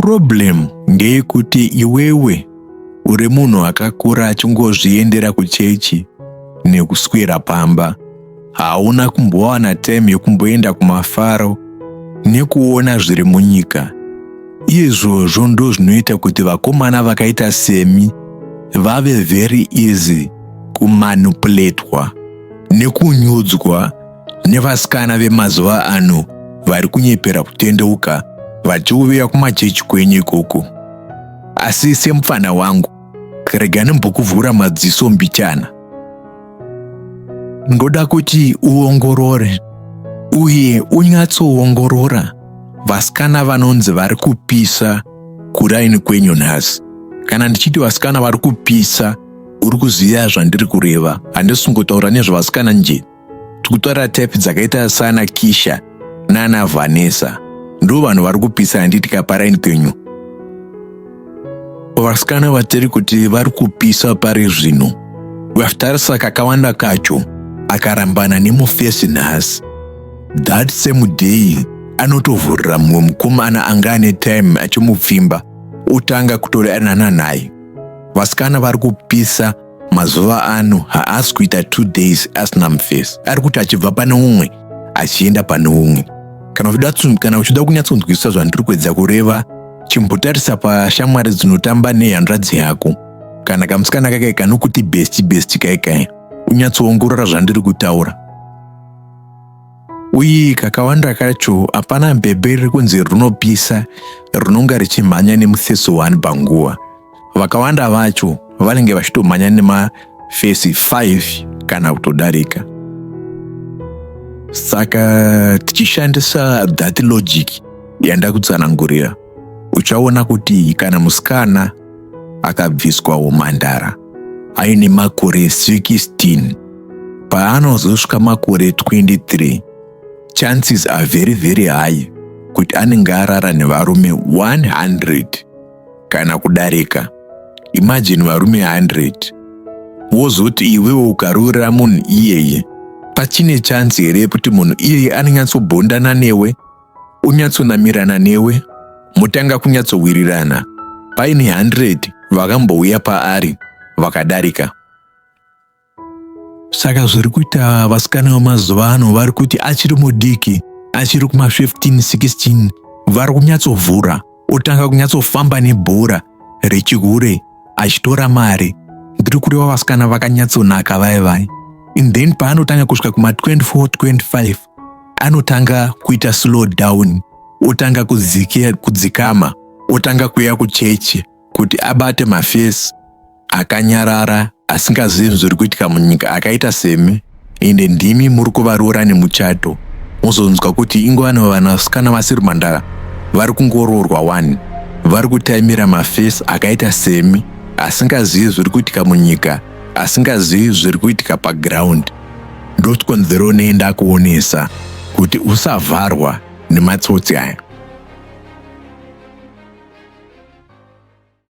Problem ndeyekuti iwewe uri munhu akakura achingozviendera kuchechi nekuswera pamba. Hauna kumbowana time yekumboenda kumafaro nekuona zviri munyika. Izvozvo ndozvinoita kuti vakomana vakaita semi vave very easy kumanipuletwa nekunyudzwa nevasikana vemazuva ano vari kunyepera kutendeuka vachiuya kumachechi kwenyu ikoko. Asi semupfana wangu, rega ndimbokuvhura madziso mbichana. Ndoda kuti uongorore uye unyatsoongorora vasikana vanonzi vari kupisa kuraini kwenyu nhasi. Kana ndichiti vasikana vari kupisa, uri kuziva zvandiri kureva. Handisi kungotaura nezvevasikana nje. Tikutaura type dzakaita sana Kisha nana Vanessa. Ndo vanhu vari kupisa handiti kaparaini kwenyu. Vasikana vatiri kuti vari kupisa pari zvino. Vatarisa kakawanda kacho akarambana nemufesi nhasi. That same day anotovhurira mumwe mukomana anga ane time achimupfimba otanga kutodanana naye. Vasikana vari kupisa mazuva ano haasi kuita 2 days asina mufesi, ari kuti achibva pane umwe achienda pane umwe. Kana uchida kunyatsonzwisisa zvandiri kuedza kureva, chimbotarisa pashamwari dzinotamba nehanzvadzi yako kana kamusikana kakai kanokuti besti besti kaikai, unyatsoongorora zvandiri kutaura. Uye kakawanda kacho hapana bhebhe riri kunzi rinopisa rinonga richimhanya nemufesi 1 panguva. Vakawanda vacho vanenge vachitomhanya nemafesi 5 kana kutodarika. Saka tichishandisa that logic yandakutsanangurira, uchaona kuti kana musikana akabviswa umhandara aine makore 16, paanozosvika makore 23, chances are very very high kuti anenge arara nevarume 100 kana kudarika. Imagine varume 100, wozoti iwewe ukaroora munhu iyeye, pachine chance here yekuti munhu iyeye anonyatsobondana newe, unyatsonamirana newe, motanga kunyatsowirirana paine 100 vakambouya paari vakadarika? Saka zviri kuita vasikana vemazuva ano vari kuti achiri mudiki, achiri kuma 15 16, vari kunyatsovhura, otanga kunyatsofamba nebhora rechihure achitora mari. Ndiri kureva vasikana vakanyatsonaka vai vai. And then paanotanga kusvika kuma 24 25 anotanga kuita slow down, otanga kudzikama, otanga kuuya kuchechi kuti abate mafesi akanyarara asingazivi zviri kuitika munyika akaita semi. Ende ndimi muri kuvaroora nemuchato, mozonzwa kuti ingova vanasikana vasiri mhandara vari kungoroorwa wani, vari kutaimira mafesi akaita semi asingazivi zviri kuitika munyika, asingazivi zviri kuitika paground. Ndochikonzero nei ndakuonesa kuti usavharwa nematsotsi aya.